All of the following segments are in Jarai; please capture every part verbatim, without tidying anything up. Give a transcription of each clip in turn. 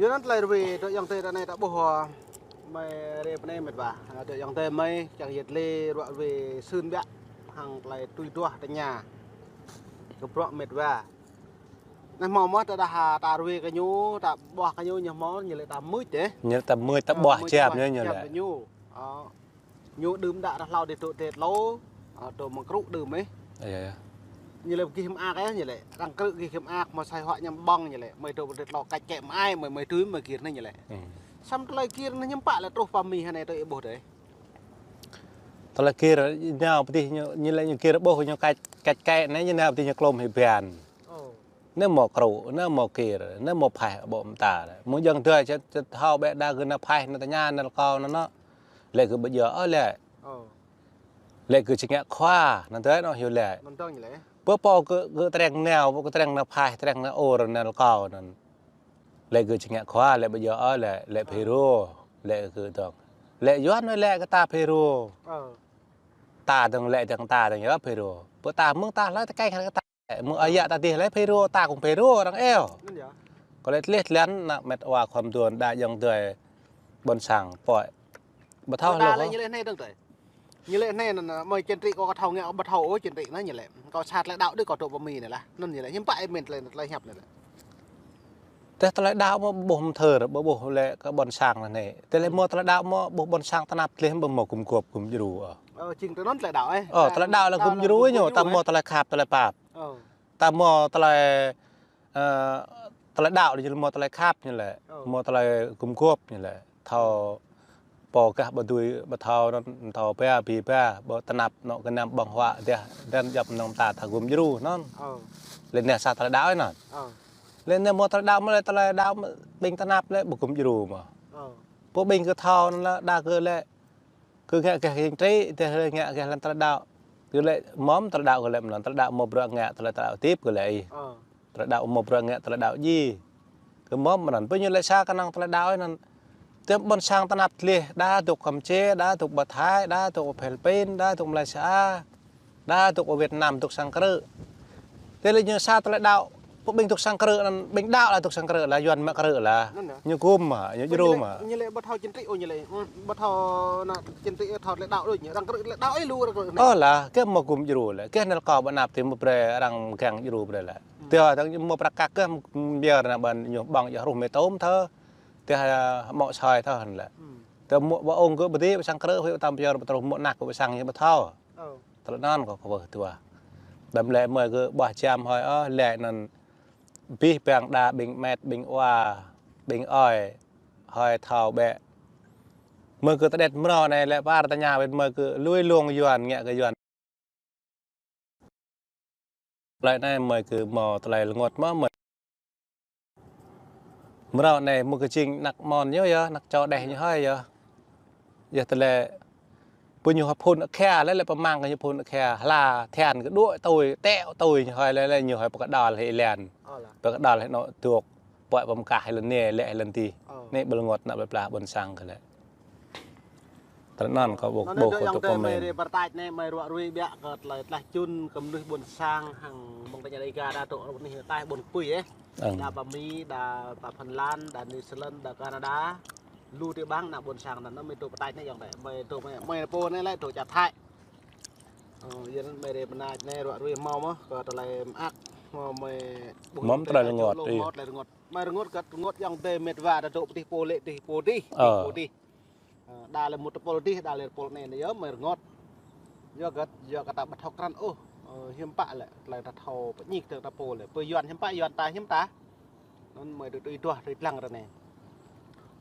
Yua anŭn tơlơi rơwe, dŏ ayŏng adơi ră anai ta ƀuh, ơ, mơi rê pơ anai mĕt wa. Ơ, dŏ ayŏng adơi mơi, kiăng yet lĕ ruă rơwe sưn biă, hăng tơlơi tui duah tơña. Kơ bruă mĕt wa. Anai hmâo mơ̆ ta đah, ta rơwe kơ ñu, ta ƀuah kơ ñu, ñu hmâo, ñu lĕ ta mưč dêh. Ñu ta mưč, ta ƀuah jam ñu, ñu lĕ. Ơ, ta ƀuah jam kơ ñu. Ơ. Ñu đưm đă ră hlâo dêh dŏ dêh tlâo, ơ, dŏ mơ̆ng krŭ đưm ih. Ơ, yơh, yơh. Ñu lĕ gih mơak ih, ñu lĕ. Arăng krư̆ gih mơak, hmâo sai huă ñăm ƀơ̆ng, ñu lĕ. Mơi dŏ dêh tlâo kač kĕ mơai, mơi, mơi tui mơi gir anai, ñu lĕ. Hmm. Samơ̆ tơlơi gir anai hiư̆m pă lĕ truh pơ Mi hơnai tơ ih ƀuh dêh. Tơlơi gir nao pơ adih ñu, ñu lĕ ñu gir ƀuh ñu kač, kač kĕ anai ñu nao pơ adih ñu klôm hĭ ban. Ơ. Anai hmâo krŭ, anai hmâo gir, anai hmâo phaih ƀô̆ mơta. Mơ̆ng ayŏng adơi čĕ, čĕ thâo bĕ đa gơ̆ nao phaih, nao tơña, nao rơkâo, nao anŭn. Lĕ gơ̆ ƀu djơ̆ ôh lĕ. Ơ. Lĕ gơ̆ či ngă khua, anŭn tơl anŭn hyu lĕ. Anŭn tơl ñu lĕ. Pơ pô gơ̆, gơ̆ tơreng nao, pô gơ̆ tơreng nao phaih, tơreng nao ur, nao rơkâo anŭn. Lĕ gơ̆ či ngă khua, lĕ ƀu djơ̆ ôh lĕ, lĕ Ơ. Phi Rô, lĕ gơ̆ dơ̆ng. Lĕ Yuan wơ̆t lĕ kơ ta Phi Rô. Ơ. Ta dơ̆ng lĕ dơ̆ng ta dơ̆ng yơh Phi Rô. Pơ ta mơ̆ng ta hlơi tơkeng hăng kơ ta. Mơ̆ng ayă ta dih lĕ Phi Rô, ta kơnơ̆ng Phi Rô arăng iâu. Anŭn yơh. Kơ lĕ tơleh tơlăn ană mĕt wa khŏm tuan đa ayŏng adơi ƀôn sang pơ̆i. Ƀu thâo hlôh. Ñu lĕ anai dơ̆ng tơi. Ñu lĕ anai anŭn, mơi chiến trị kâo thâo ngă, ƀu thâo ôh chiến trị anŭn ñu lĕ. Kâo sa tơlơi đaŏ đôč kâo dŏ pơ Mi anai lah. Anŭn ñu lĕ hiư̆m pă ih mĭn tơlơi, tơlơi hiăp anai lĕ. Tơlơi đaŏ mơ̆ ƀuh mơthơr, ƀu ƀuh lĕ kơ ƀôn sang anai. Tơlơi mơ̆ tơlơi đaŏ mơ̆ ƀuh ƀôn sang tơnap tơleh ƀu hmâo gum gôp gum djru. Ơ, jing tơnŭn tơlơi đaŏ ih. Ơ, tơlơi đaŏ lĕ gum djru ñu, ta hmâo tơlơi khăp tơlơi pap. Ơ. Ta hmâo tơlơi, ơ, tơlơi đaŏ lĕ ñu hmâo tơlơi khăp ñu lĕ. Ơ. Hmâo tơlơi gum gôp ñu lĕ. Thâo pô gah ƀu dưi, ƀu thâo anŭn, thâo ba, bi ba, ƀu tơnap anŏ gơnam ƀơ̆ng huă dêh, dăn djŏp mơnơ̆ng ta thâo gum djru anŭn. Ơ. Lĕ anai sa tơlơi đaŏ anŭn. Ơ. Lĕ anai hmâo tơlơi đaŏ mơ̆ lĕ tơlơi đaŏ ƀing tơnap lĕ ƀu gum djru mơ̆. Ơ. Pô ƀing gơ̆ thâo anŭn lĕ đa gơ̆ lĕ Gơ̆ ngă gah chính trị, tơl ngă gah lăm tơlơi đaŏ. Gơ̆ lĕ mơ̆m tơlơi đaŏ gơ̆ lĕ mơ̆n, tơlơi đaŏ mơ̆ bruă ngă tơlơi đaŏ tip gơ̆ lĕ ih. Ơ. Tơlơi đaŏ mơ̆ bruă ngă tơlơi đaŏ djai. Gơ̆ mơ̆m mơnăn, pơ ñu lĕ sa kơnơ̆ng tơlơi đaŏ anŭn. Tơl ƀôn sang tơnap tơleh, đa dŏ Campuchia, đa dŏ ƀơi Thái, đa dŏ Philippin, đa dŏ Malaysia. Đa dŏ Việt Nam dŏ sang krư̆. Tơlơi ñu sa tơlơi đaŏ, pơ ƀing dŏ sang krư̆ anŭn, ƀing đaŏ lah dŏ sang krư̆ lah, Yuan mă krư̆ lah. Anŭn yơh. Ñu gum mơ̆, ñu djru mơ̆. Ñu lĕ ƀu thâo chính trị ôh ñu lĕ. Ƀu thâo ană chính trị thâo tơlơi đaŏ đôč ñu. Arăng krư̆ tơlơi đaŏ ih lu arăng krư̆ anai. Ơ lah, gơ̆ hmâo gum djru lĕ. Gơ̆ anai kâo ƀu tơnap tơl mơ̆ brơi arăng kiăng djru brơi lĕ. Tơl arăng mơ̆ prăk kăk gơ̆ mơ̆ biă anai ƀan ñu ƀơ̆ng yơh ruh mê tôm thơ. Tơl hmâo soi thơ anŭn lĕ. Tơl mơ̆ ƀu ung gơ̆ ƀu dih ƀu sang krư̆ huĭ tam pơyơr ƀu truh mơ̆ năk gơ̆ ƀu sang ñu ƀu thâo. Ơ. Tơlơi anŭn kâo kơwưh tuah. Đăm lĕ mơi gơ̆ ƀuah jam hơi ôh, lĕ anŭn abih bang đa ƀing mĕt, ƀing wa, ƀing ơi, hơi thâo bĕ. Mơi gơ̆ tơđet mrâo anai lĕ pơr tơña wơ̆t mơi gơ̆ lui lông Yuan, ngă kơ Yuan. Tơlơi anai mơi gơ̆ hmâo tơlơi rơngot mơ̆ mơi. Mrâo anai mơ̆ gơ̆ jing anăk mon ñu yơh, anăk čô đeh ñu hơi yơh. Yơh tơlơi pơ ñu hơp phŭn akha lĕ, lĕ pơmang kơ ñu phŭn akha, hla thian kơ đuaĭ tui, tĕ tui ñu hơi lĕ, lĕ ñu hơi pơkơđal hĭ lan. Ơ lah. Pơkơđal hĭ anŏ dŏ, pơ̆i pơmkah hĭ lan anai, lĕ hĭ lan adih. Ơ. Anai ƀu rơngot ană plơi pla ƀôn sang kơ lĕ. Tơlơi anŭn kâo ƀuh, anŭn ƀuh dŏ kơ ayŏng adơi mơi rê pơrtač anai, mơi ruă rui biă kơ tơlơi tơleh čun kơ mơnuih ƀôn sang hăng mơ̆ng tơña Đêga đa dŏ rơngot anai taih ƀôn kơpui ih. Ơ. Đa pơ Mi, đa pơ Phần Lan, đa New Zealand, đa Canada. Lu tơƀang ană ƀôn sang anŭn mơi dŏ pơrtač anai ayŏng adơi. Mơi dŏ mơi, mơi pô anai lĕ dŏ čar Thái. Ơ, yua anŭn mơi rê pơrtač anai ruă rui hmâo mơ̆ kơ tơlơi mơak, hmâo mơi ƀuh mơ̆m tơlơi rơngot, hmâo tơlơi rơngot. Mơi rơngot kơ rơngot ayŏng adơi mĕt wa đa dŏ pơ adih pô lĕ adih pô adih, adih pô adih. Ơ, đa lĕ mŭt tơpul adih, đa lĕ tơpul anai anai yơh mơi rơngot. Yua kơ, yua kơ ta ƀu thâo krăn ôh, ơ, hiư̆m pă lĕ, tơlơi ta thâo pơñik tơlơi ta pô lĕ. Pơ Yuan hiư̆m pă, Yuan ta hiư̆m ta. Anŭn mơi tui, tui duah, tui lăng ră anai.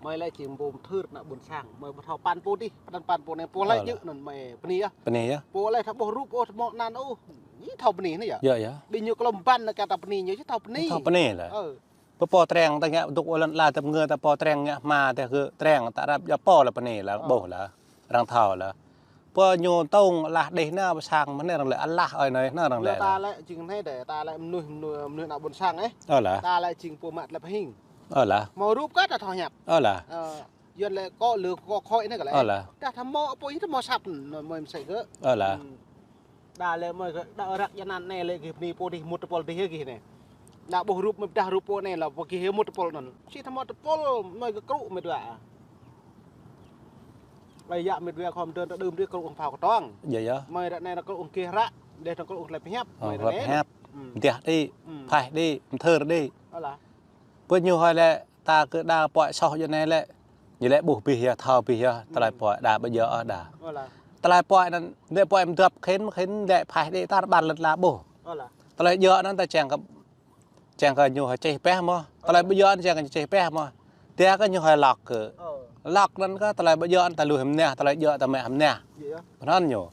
Mơi lĕ jing pô mơthưr ană ƀôn sang, mơi ƀu thâo păn pô adih, pơđăn păn pô anai pô lĕ jơ̆ anŭn mơi bơni yơh. Bơni yơh. Pô lĕ thâo ƀuh rup ôh, thâo mơ̆ anăn ôh. Ih thâo bơni anai yơh. Yơh, yơh. Ƀing ñu klŏm ƀăn anai kơ ta bơni ñu, ih thâo bơni. Thâo bơni lĕ. Ơ. Pơ pô tơreng ta ngă dŏ ôh lăn ala tơm ngơ ta pô tơreng ngă hma tơl gơ̆ tơreng ta răp djŏp pô lĕ pơ anai lĕ ƀuh lĕ. Arăng thâo lĕ. Pô ñu tông lah đeh anai pơ sang mơ̆n anai arăng lĕ alah ơi anai anai arăng lĕ. Ta lĕ jing anai dêh, ta lĕ mơnuih, mơnuih, mơnuih ană ƀôn sang ih. Ơ lah. Ta lĕ jing pô mă tơlơi pơhing. Ơ lah. Hmâo rup kơ ta thâo hiăp. Ơ lah. Ơ, Yuan lĕ kơ lư kơ khôi anai kơ lĕ. Ơ lah. Ta thâo hmâo pô ih thâo hmâo sat mơi mơsĕ gơ̆. Ơ lah. Đa lĕ mơi kơ đa răk jơnăn anai lĕ gih bơni pô adih mŭt tơpul adih gih anai. Đa ƀuh rup mơi pơdah rup pô anai lĕ, pơkih hơmŭt tơpul anŭn. Sĭt tơmŏt tơpul mơi kơ krŭ mơi dua. Lĕ yă mơi dua khŏm dơ̆n ta đưm đĭ krŭ hăng phao kơtong. Yơh, yơh. Mơi ră anai ta krŭ hăng kih ră, đeh ta krŭ hăng tơlơi pơhiăp. Ơ, mơi ră anai. Pơhiăp. Mơ̆n. Mơtiah đĭ, phaih đĭ, mơthơr đĭ. Ơ lah. Pơ ñu hơi lĕ, ta kơ đa pơai soh yơh anai lĕ. Ñu lĕ ƀuh bih yơh, thâo bih yơh, tơlơi pơai đa ƀu djơ̆ ôh đa. Ơ lah. Tơlơi pơai anŭn, lĕ pơai mơdrŏp khĭn, khĭn lĕ phaih đĭ tar ƀar lĕ la ƀuh. Ơ lah. Tơlơi djơ̆ anŭn ta čang kơ čang kơ ñu hơi čih peh mơ̆n. Tơlơi ƀu djơ̆ anŭn čang kơ ñu čih peh mơ̆n. Tia kơ ñu hơi lŏk kơ. Ơ. Lŏk anŭn kơ tơlơi ƀu djơ̆ anŭn ta lui hơmnah, tơlơi djơ̆ ta mă hơmnah. Yơh. Pơnăn ñu.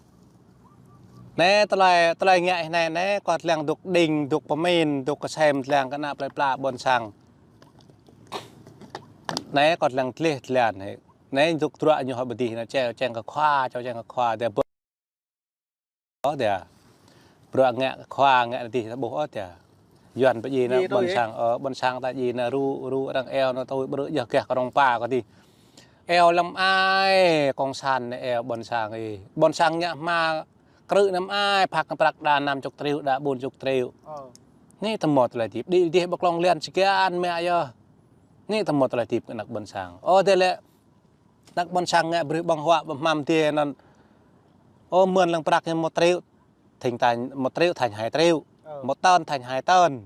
Anai tơlơi, tơlơi ngă anai, anai kâo lăng dŏ đing, dŏ pơmĭn, dŏ kơsem lăng kơ ană plơi pla ƀôn sang. Anai kâo lăng tlih tlan anai. Anai dŏ truă ñu hơi ƀu dih anŭn čang, čang kơ khua, čang, čang kơ khua, tia ƀuh. Ôh tia. Bruă ngă khua ngă adih ta ƀuh ôh tia. Yuan pơdjai ană ƀôn sang, ơ, ƀôn sang ta djai ană rŭ, rŭ arăng iâu anŭn tui bruă djơ̆ gah kơ rong pa kơ adih. Iâu lăm ai, kông san anai iâu ƀôn sang ih. Ƀôn sang ngă hma krư̆ lăm ai, phak prăk đa năm chục triệu, đa bốn chục triệu. Ơ. Anai tơmŏt tơlơi hơdip. Đĭ adih ƀu klŏng lian sơgian mă yơh. Anai tơmŏt tơlơi hơdip kơ ană ƀôn sang. Ơ tia lĕ. Ană ƀôn sang ngă brơi ƀơ̆ng huă ƀơ̆ng hmam tia anŭn. Ơ, mơ̆n lăng prăk ñu một triệu, thành, thành một triệu thành hai triệu. Ơ. Một tấn thành hai tấn.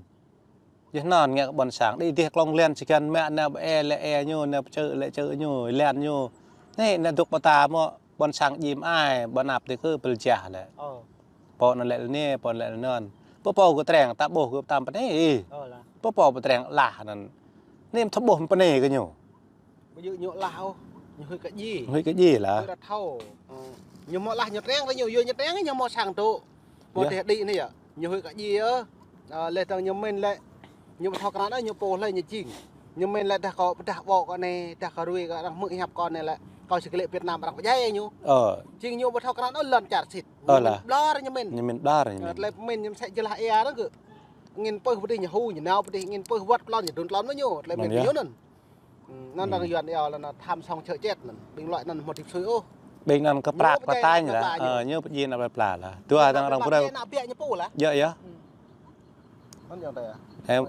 Yơh anŭn ngă kơ ƀôn sang. Đĭ adih klŏng lian sơgian mă ană ƀu e lĕ e ñu, ană ƀu čơ̆ lĕ čơ̆ ñu, lian ñu. Anai, anai dŏ ƀu ta mơ̆n ƀôn sang djai mă ai, ƀu anăp tia kơ pơl jah lĕ. Ơ. Pô anŭn lĕ anai, pô anŭn lĕ anŭn. Pô pô kơ treng, ta ƀuh kơ tam pơnai. Ơ lah. Pô pô pơtreng lah anŭn. Anai mơ̆ ta ƀuh pơnai kơ ñu. Ƀu djơ̆ ñu lah ôh, ñu huĭ kơ djai. Huĭ kơ djai lah. Huĭ kơ thâo. Ơ. Ñu mơ̆ lah ñu treng kơ ñu, yua ñu treng ñu mơ̆ sang tŭ. Mơ̆ tơlơi đĭ anai yơh. Ñu huĭ kơ djai yơh. Ơ, lĕ tơ̆ng ñu mĭn lĕ. Ñu ƀu thâo krăn ôh, ñu pô hlơi ñu jing. Ñu mĭn lĕ dah kâo pơdah ƀô̆ kâo anai, dah kâo rui kơ arăng hmư̆ hiăp kâo anai lĕ. Kâo sĭ kơ lĕ Việt Nam arăng pơdjai ñu. Ơ. Jing ñu ƀu thâo krăn ôh lŏn čar sĭt. Ơ lah. Ñu mĭn ƀlŏr ñu mĭn. Ñu mĭn ƀlŏr ñu mĭn. Ơ, tơlơi mĭn ñu mơsĕ jơlah ia anŭn kơ. Angĭn pơh pơdih ñu hu, ñu nao pơdih, angĭn pơh wơ̆t plon ñu đŭn tlon mơ̆ ñu. Tơlơi mĭn ñu anŭn. Anŭn arăng Yuan iâu lĕ anŭn tham sống chớ chết anŭn. Ƀing loại anŭn mơ̆ hơdip sui ôh. Ƀing anŭn kơ prăk kơ tañ lah. Ơ, ñu pơdjai ană plơi pla lah. Dua dang arăng brơi. Ană biă ñu pô lah. Yơh, yơh. Anŭn yơh ta. Em.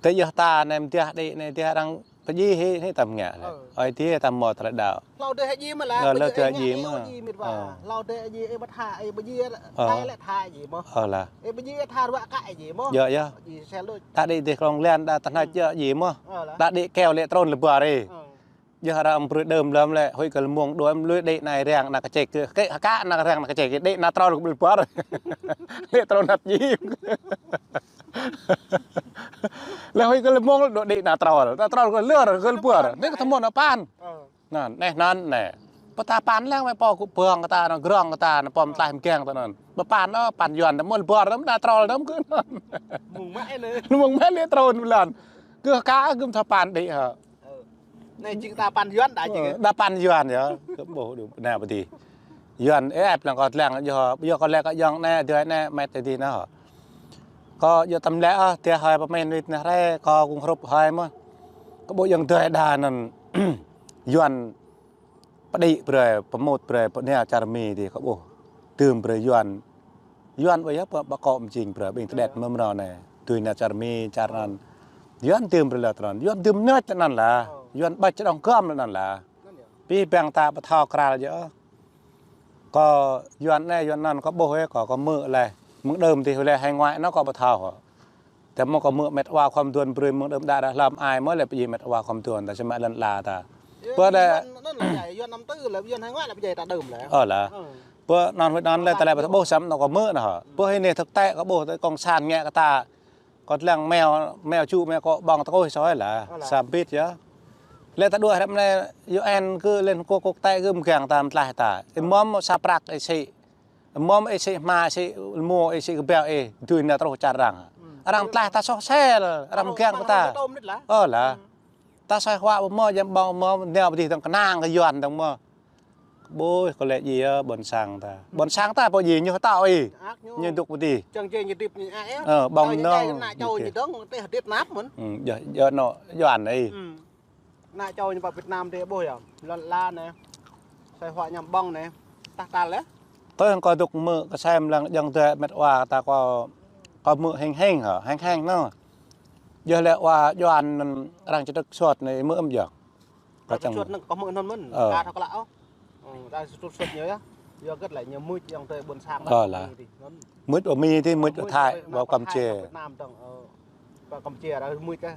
Tơ yơh ta nem tiah đĭ nem tiah arăng pơdjai hĭ, hĭ tam ngă lah. Ơ. Ơi tia tam mơ̆ tơlơi đaŏ. Hlâo dêh djai mơ̆ lah. Ơ, hlâo dêh djai mơ̆. Hlâo dêh djai mơ̆. Hlâo dêh djai ih ƀu tha, ih ƀu djai, ơ, tha lĕ tha djai mơ̆. Ơ lah. Ih ƀu djai tha ruă kă djai mơ̆. Yơh, yơh. Djai sel đôč. Ta đĭ dêh klŏng lian đa tơhnat djơ̆ djai mơ̆. Ơ lah. Ta đĭ keo lĕ trôn lĕ ƀuar ih. Ơ. Yơh arăng brơi đơm lăm lĕ, huĭ kơ lơmông đuaĭ lui đĭ anai răng ană kơčĕk kơ, kĕ hơkă ană răng ană kơčĕk kơ đĭ ană trôn kơ ƀuar. Lĕ trôn hăt djai. Lĕ huĭ kơ lơmông đuaĭ đĭ ană trôn. Ană trôn kơ lơr kơ ƀuar. Anai kơ tơmŏt ană păn. Ơ. Anŭn, anai, anŭn, anai. Pơtă păn lăng mơi pô kơ ƀơ̆ng kơ ta, anŭn grŏng kơ ta, anŭn pom tlaih mơgang ta anŭn. Pơpăn ôh, păn Yuan, ta mơ̆n ƀuar, ta mơ̆n ană trôn, ta mơ̆n kơ anŭn. Mơ̆ng mă anai. Mơ̆ng mă lĕ trôn blan. Kơ hơkă gơ̆m thâo păn đĭ hă. Ơ. Anai jing ta păn Yuan đa jing. Ơ, đa păn Yuan yơh. Kơ ƀuh đu, anai pơdih. Yuan, ơ, ĕp lăng kâo lăng, yơh, yơh kâo lĕ kơ yŏng anai, dơi anai, met tơ dih anŭn hă. Kâo yơh tam lĕ, ơ, tia hơi pơmĭn wĭt anai rai, kâo kŭng hrup hơi mơ̆n. Kơ ƀuh yŏng dơi đa anŭn. Yuan pơđĭ brơi, pơmŭt brơi, pơnia čar Mi dih kơ ƀuh. Dưm brơi Yuan. Yuan ƀu yơh, ƀu, ƀu kŏ mơjing brơi, ƀing tơđet mơmrô anai. Dưi ană čar Mi, čar anŭn. Yuan dưm brơi lĕ tơnăn. Yuan dưm nơ̆t tơnăn lah. Yuan ƀač čơđong gơ̆m lĕ anŭn lah. Pih ƀing ta ƀu thâo krăl yơh. Kâo Yuan anai, Yuan anŭn kâo ƀuh yơh, kâo, kâo hmư̆ leh. Mơ̆ng đơm dih leh hải ngoại anŭn kâo ƀu thâo hă. Tơdah mơ̆ kâo hmư̆ met wa khŏm duôn brơi mơ̆ng đơm đă đă hlăm ai mơ̆ lĕ pơdjai met wa khŏm duôn ta sĭt mă lŏn la ta. Pơ đe. Yuan anŭn lĕ, Yuan năm tư lĕ, Yuan hải ngoại lĕ pơdjai ta đơm lĕ. Ơ lah. Ơ. Pơ anŭn huĭ anŭn lĕ ta lĕ ƀu ƀuh săm anŭn kâo hmư̆ anŭn hă. Pơ hĭ anai thực tế kâo ƀuh tơ kông sản ngă kơ ta. Kâo lăng meo, meo ču meo kŏ ƀơ̆ng tơkuih soi lah. Ơ lah. Sambit yơh. Lĕ ta đuaĭ hrăm anai U N kơ Liên Hợp Quốc quốc tế kơ mơgang ta mơtlaih ta. Ih mơ̆m sa prăk ih sĭ. Mơ̆m ih sĭ hma, ih sĭ rơmô, ih sĭ kơbeo ih, dưi ană truh čar arăng. Arăng tlaih ta soh sel, arăng mơgang kơ ta. Ơ lah. Ta soi huă ƀu mơ̆, jăm ƀơ̆ng mơ̆, nao pơdih dơ̆ng kơnang kơ Yuan dơ̆ng mơ̆. Ƀuh, kâo lĕ djai yơh, ƀôn sang ta. Ƀôn sang ta pô djai ñu hơtâo ih. Ñu dŏ pơdih. Ơ, ƀơ̆ng nong. Ană čô ñu dơ̆ng, teh hơdip nap mơ̆n. Ơ, yơh, yơh anŏ Yuan ih. Ană čô ñu pơ Việt Nam dih ƀuh yơh. Lŏn la anai. Soi huă ñăm ƀơ̆ng anai. Tah tal yơh. Tui hăng kâo dŏ hmư̆ kơsem lăng jơ̆ng dơi met wa ta kâo Kâo hmư̆ hing hing hă, hing hing nơ. Yơh lĕ wa Yuan anŭn arăng čơtrŭt suôt anai hmư̆ ăm jang. Kâo čang suôt anŭn kâo hmư̆ anŭn mơ̆n. Ơ. Ka thâo klă ôh. Ơ, ta čơtrŭt suôt ñu yơh. Yua hơget lĕ ñu mưč ayŏng adơi ƀôn sang. Ơ lah. Mưč ƀơi Mi tih, mưč ƀơi Thái, ƀơi Kampuchia. Việt Nam dong, ơ. Ƀơi Kampuchia arăng mưč kơ.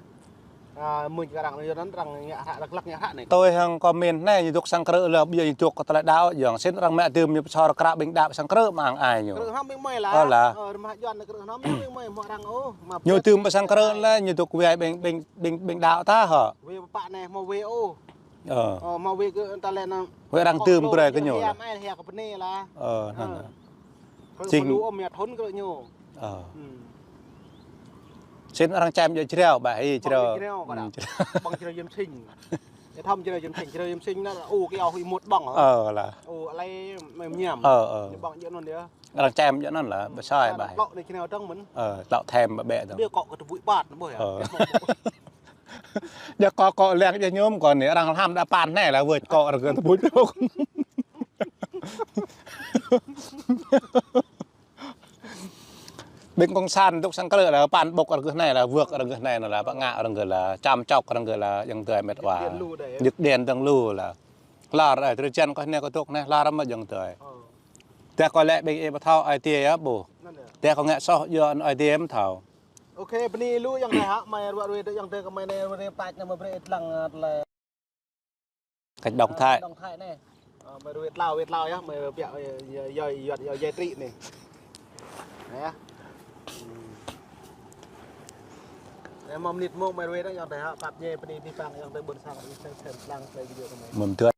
A, mưč kơ arăng anai, arăng ngă hră, lăk lăk ngă hră anai. Tui hăng comment anai, ñu dŏ sang krư̆ lĕ, ƀiă ñu dŏ kơ tơlơi đaŏ, yơh. Sĭt arăng mă dưm ñu pơsor kră ƀing đaŏ sang krư̆ mă ang ai ñu. Krư̆ hnăm ƀing mơi lah. Ơ lah. Ơ, rơmah Yuan krư̆ hnăm ƀing mơi hmâo arăng ôh. Ñu dưm pơ sang krư̆ lĕ, ñu dŏ wai ƀing, ƀing, ƀing, ƀing đaŏ ta hă. Wai pă anai, hmâo wai ôh. Ơ. Ơ, hmâo wai kơ ta lĕ anŭn. Wai arăng dưm brơi kơ ñu lah. Ai hia kơ bơnai lah. Ơ, anŭn. Ơ. Jing. Pơlu ôm ya thun kơ ñu. Ơ. Hmm. Sĭt arăng čem djơ̆ jrao, ƀă hĭ jrao. Ƀơ̆ng jrao kơ đaŏ. Hmm, jrao. Ƀơ̆ng jrao Yuăn Sing. Ya thăm jrao Yuăn Sing, jrao Yuăn Sing anŭn, u kơ ôh ih mŭt ƀơ̆ng hă. Ơ, lah. U alai mem ñam. Ơ, ơ. Ñu ƀơ̆ng djơ̆ anŭn yơh. Arăng čem djơ̆ anŭn lah, bơsoi ƀă hĭ. Tlŏ anai jrao dơ̆ng mơ̆n. Ơ, tlŏ thêm ƀă ƀĕ dơ̆ng. Ƀiă kŏ kơ tơbuč ƀat, ƀuh yơh. Ơ. Djơ̆ kŏ, kŏ lĕng djơ̆ ñu kơ anai, arăng hlăm đa pan anai lah, wơ̆t kŏ arăng kơ tơbuč. Ƀing kông san dŏ sang krư̆ lah, pan ƀŭk arăng kơ anai lah, wơ̆t arăng kơ anai lah, pơngă arăng kơ lah, čăm čŏk arăng kơ lah, ayŏng adơi met wa. Djik đen dơ̆ng lu lah. Hlâo, ơ, drơi jan kơ anai kơ dŏ anai, hlâo mơ̆ ayŏng adơi. Ơ. Tơdah kâo lĕ ƀing ih ƀu thâo ai tiê yơh ƀuh. Anŭn yơh. Tơdah kâo ngă soh yơh ai tiê mơ̆ thâo. Ôkê, bơni lu ayŏng adơi hă, mơi ruă ruai tơ ayŏng adơi kơ mơi anai ruai tač anai mơi brơi ih lăng, ơ, tơlơi. Cách động thái. Ơ, động thái anai. Ơ, mơi ruai tlao, ruai tlao yơh, mơi piă, ơ, yơh, yơh, yơh, yơh, yơh, tri anai. Anai yơh. Hmm. Anai mơ̆ mơnit mông mơi ruai dơ̆ng ayŏng adơi hă, pap ñe bơni abih bang ayŏng adơi ƀôn sang, ih sem sem lăng tơlơi video kơ mơi. Mơ̆n tuai.